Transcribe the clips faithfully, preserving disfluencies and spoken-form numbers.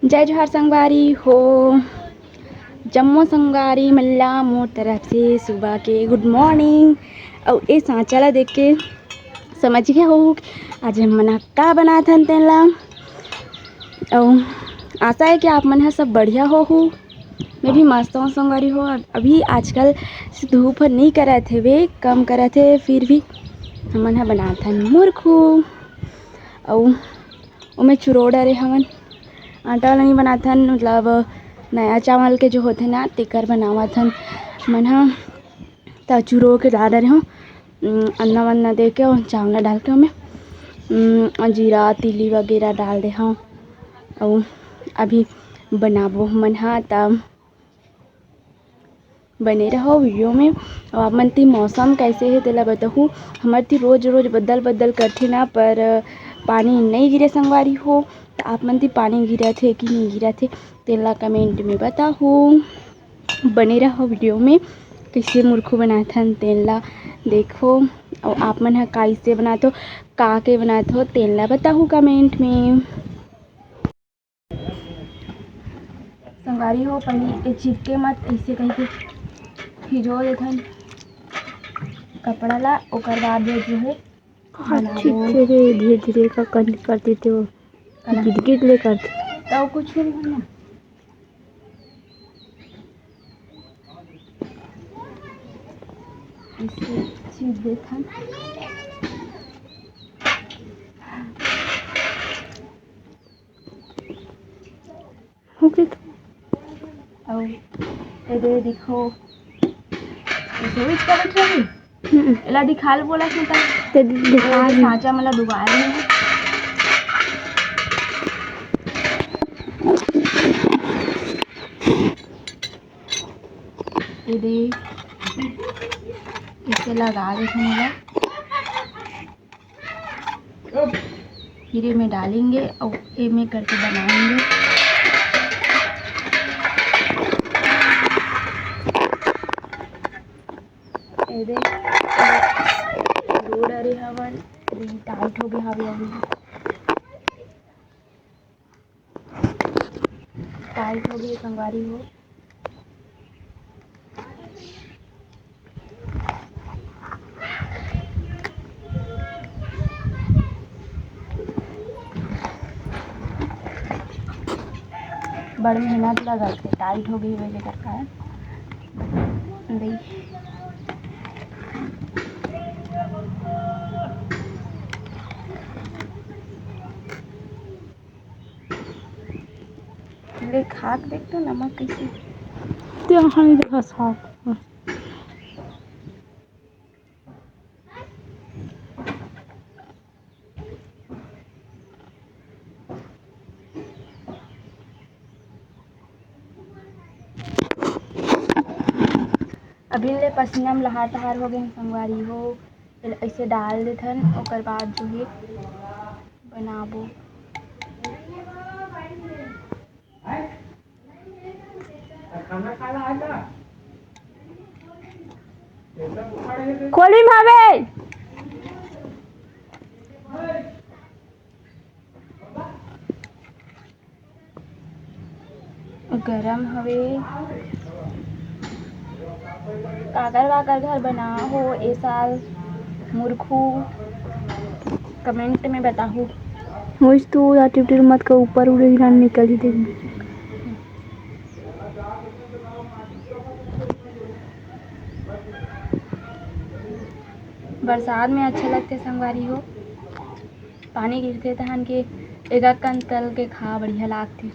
जय जोहार संगवारी हो, जम्मो संगवारी मन ला मोर तरफ से सुबह के गुड मॉर्निंग। अउ ए सांचा ला देख के समझ गए हो कि आज हम मन ह का बनात हन तेन ला। अउ आशा है कि आप मन ह सब बढ़िया होहू। मैं भी मस्त हूँ संगवारी हो। अभी आजकल से धूप ह नहीं करत हेवे, कम करत हे, फिर भी हमन ह बनात हन मुरखू। अउ ओमे चुरो डरे हवन, आटा वाला नहीं बनात हन, मतलब नया चावल के जो होथे ना, तेकर बनावत हन मन ह। त चुरो के डाल डरे हूँ, उम, अन्ना वन्ना दे के अउ चावल डाल के ओमे, उम, जीरा, तिली वगैरह डाल दे हूँ। अउ अभी बनाबो हमन ह, त बने रहो वीडियो में। अउ आप मन ती मौसम कैसे हे, तेला बताहू। हमर ती रोज रोज बदल बदल करथे ना, पर पानी नहीं गिरे संगवारी हो। त आप मन ती पानी गिरत हे कि नहीं गिरत हे, तेला कमेंट में बताहू। बने रहो वीडियो में, कैसे मुरखू बनाथन तेन ला देखो। अउ आप मन ह कैसे बनाथो, का के बनाथो, तेन ला बताहू कमेंट में। संगवारी हो, पहली ये चिपके मत, ऐसे कहिके भिजो देथन कपड़ा ला, ओकर बाद ये जो है बनाबो। चिपके रे, धीरे धीरे का कन कर देते हो, कला। गिट गिट ले करते। तो कुछ नहीं होना। ऐसे चीज देथन। हो गए तो। अउ ये दे देखो, ये दे इसका बैठा है। हम्म। एला दिखाल बोला सुन तक। ते दिखा ये दे। सांचा मला डुबा रही है। ये दे, इसे लगा देते हैं। फिर ये में डालेंगे और ये में करके बनाएंगे। ये दे, रो डरे हवन, ये टाइट हो गया हवे अभी। टाइट हो गई संगवारी हो। बड़ मेहनत लगत हे, टाइट हो गई वजह करका है। देख। ले खा के देख तो नमक कैसे। ते हम देखा साग। अभी ले पसीना में लहार तहार हो गए हैं संगवारी हो। फिर ऐसे डाल देथन, ओकर बाद जो है बनाबो। कोली भावे। गरम हवे। काकर काकर घर बना हो ए साल मुरखू, कमेंट में बताहू। मुझ तो या टिप टिप मत का ऊपर उड़े गिरा निकल ही देगी। बरसात में अच्छा लगते संगवारी हो। पानी गिरथे तहन के एगा कन तल के खा बढ़िया लागथे।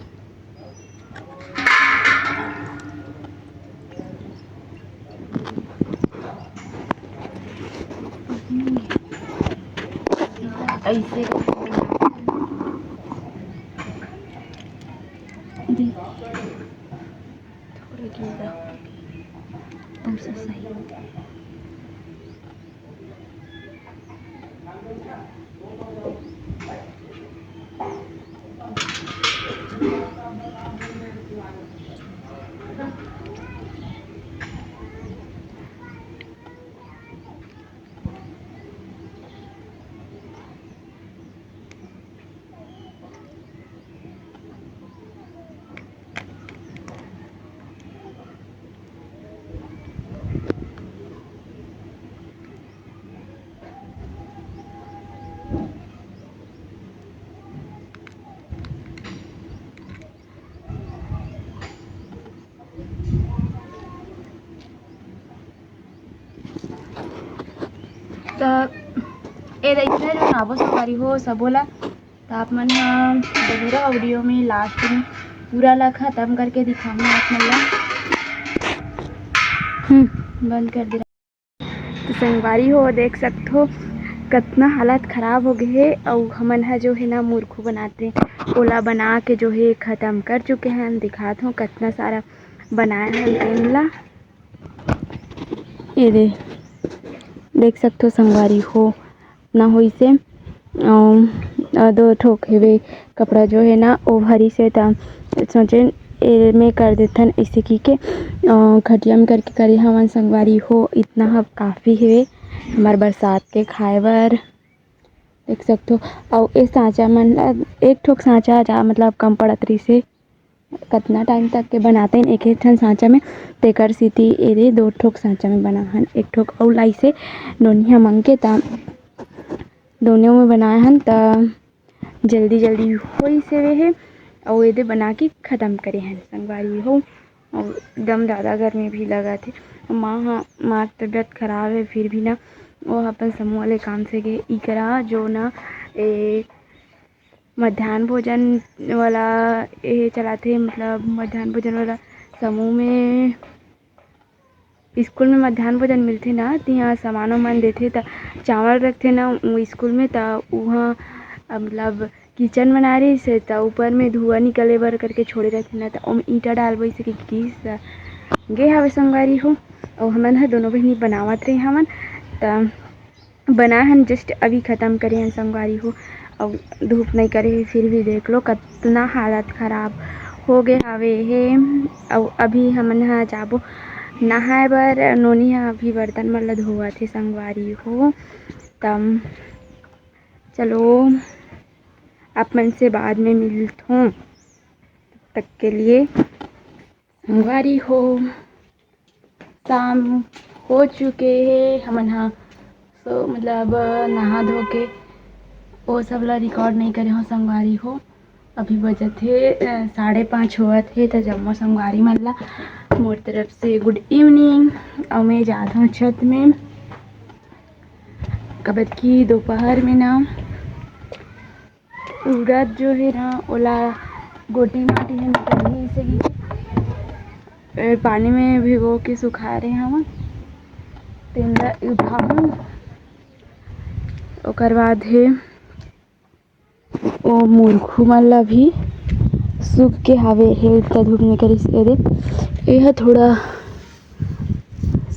ऐसे दे, थोड़ा गीला, बस सही। त ए दे इतना जो बनाबो संगवारी हो सबो ला, त आप मन ह बने रहो वीडियो में लास्ट में, पूरा ला खत्म करके दिखाऊंगा आप मन ला। हम्म, बंद कर दे। तो संगवारी हो, देख सकथो कतना हालत खराब हो गए हे। अउ हमन ह जो है ना मुरखू बनाते, ओला बना के जो है खत्म कर चुके हैं। दिखात हो कतना सारा बनाए हन तेन ला। ये दे, देख सकथो संगवारी हो, ना होइसे अउ दो ठोक हेवे कपड़ा जो है ना, ओ भरी से त सोचे ए में कर देथन ऐसे की के, अ, खटिया में करके करे हवन संगवारी हो। इतना ह काफ़ी हेवे हमर बरसात के खाए बर, देख सकथो। अउ ए सांचा मन ला, एक ठोक सांचा जा, मतलब कम पड़त रहिसे, कतना टाइम तक के बनाते हैं एक एक ठन सांचा में, तेकर सेती एदे दो ठोक सांचा में बना हन, एक ठोक अउ लाइसे नोनिया मंग के, त दोनों में बनाए हन, त जल्दी जल्दी होइस हेवे हे, अउ एदे बना के खत्म करे हन संगवारी हो। अउ एकदम ज़्यादा गर्मी भी लगत हे। माँ ह, माँ के तबीयत खराब है, फिर भी ना वो अपन समूह वाले काम से गे। इकरा जो ना ए मध्यान्ह भोजन वाला ए चलाथे, मतलब मध्यान्ह भोजन वाला समूह में स्कूल में मध्यान्ह भोजन मिलथे ना, तिहाँ सामान वामान देथे, त चावल रखथे ना उ स्कूल में, त उहाँ, अ, मतलब किचन बना रहिस हे, त ऊपर में धुआं निकले बर करके छोड़े रहिथे ना, त ओमे ईंटा डालबो अइसे कहिके गे हवे संगवारी हो। अउ हमन ह दोनों बहिनी बनावत रहे हवन, त बनाए हन, just अभी खत्म करे हन संगवारी हो। अउ धूप नहीं करे हे, फिर भी देख लो कतना हालत खराब हो गए हवे हे। अउ अभी हमन ह जाबो नहाए बर। नोनी ह अभी बर्तन मन ल धोवत हे संगवारी हो। तब चलो, आप मन से बाद में मिलथों, तब तक के लिए संगवारी हो। शाम हो चुके हे, हमन ह सो मतलब नहा धो के ओ सब ला record नहीं करे हो संगवारी हो। अभी बजत हे, अ, साढ़े पाँच होवत हे, त जम्मो संगवारी मन ला मोर तरफ से good evening। अउ मैं जात हूँ छत में, कबर की दोपहर में ना उड़द जो है ना, ओला गोटी माटी में निकलही से कि, ए, पानी में भिगो के सुखा रहे हवन, तेन ला उठाहूँ। ओकर बाद हे ओ मुरखू मन ला भी सूख के हावे हे, उतना धूप में करिस। एदे, एह थोड़ा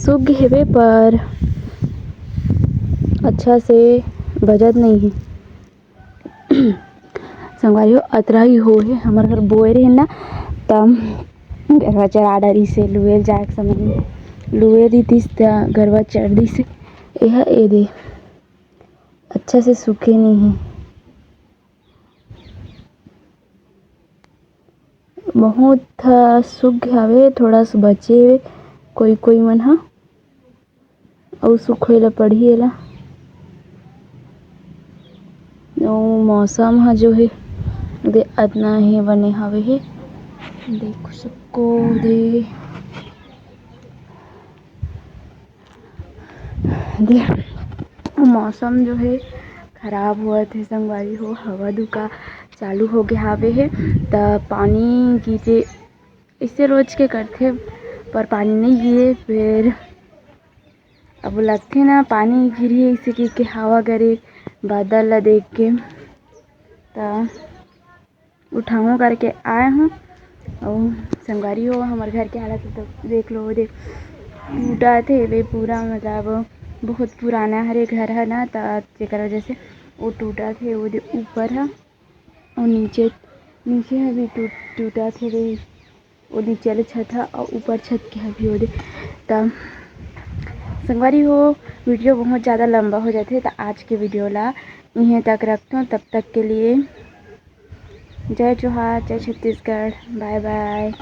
सूख गे हेवे, पर अच्छा से बजत नहीं है। संगवारी हो, अतरा ही हो हे, हमर घर बोए रहे ना, तब गरवा चरा डरिस हे, लुए जाए के समय में लुए रहितिस, त गरवा चर दिस हे। एह एदे, अच्छा से सूखे नहीं है। बहुत ह सूख गे हावे, थोड़ा सा बचे हे कोई कोई मन ह, अउ सुखोए ला पड़ही एला। अउ मौसम ह जो हे, दे अतना ही बने हावे हे, देख सको दे। दे, मौसम जो है खराब होवत हे संगवारी हो, हवा दुका चालू हो गे हावे हे, त पानी गिरे, इसे रोज के करथे, पर पानी नहीं गिरे। फिर अब लगथे ना पानी गिरही, इसे कि के हवा करे बादल ला देख के, त उठाऊँ करके आए हूँ। अउ संगवारी हो, हमर घर के हालत तो देख लो, देख टूटत हे वे पूरा, मतलब बहुत पुराना हरे घर है ना, त जेकर वजह से वो टूटत हे। वो दे ऊपर है और नीचे, नीचे है भी टूट टूटत हे वे, वो नीचे वाले छत है और ऊपर छत के है भी वो दे। त संगवारी हो, वीडियो बहुत ज़्यादा लंबा हो जाते, तो आज के वीडियो ला इहें तक रखते हो। तब तक के लिए जय जोहार, जय छत्तीसगढ़, बाय बाय।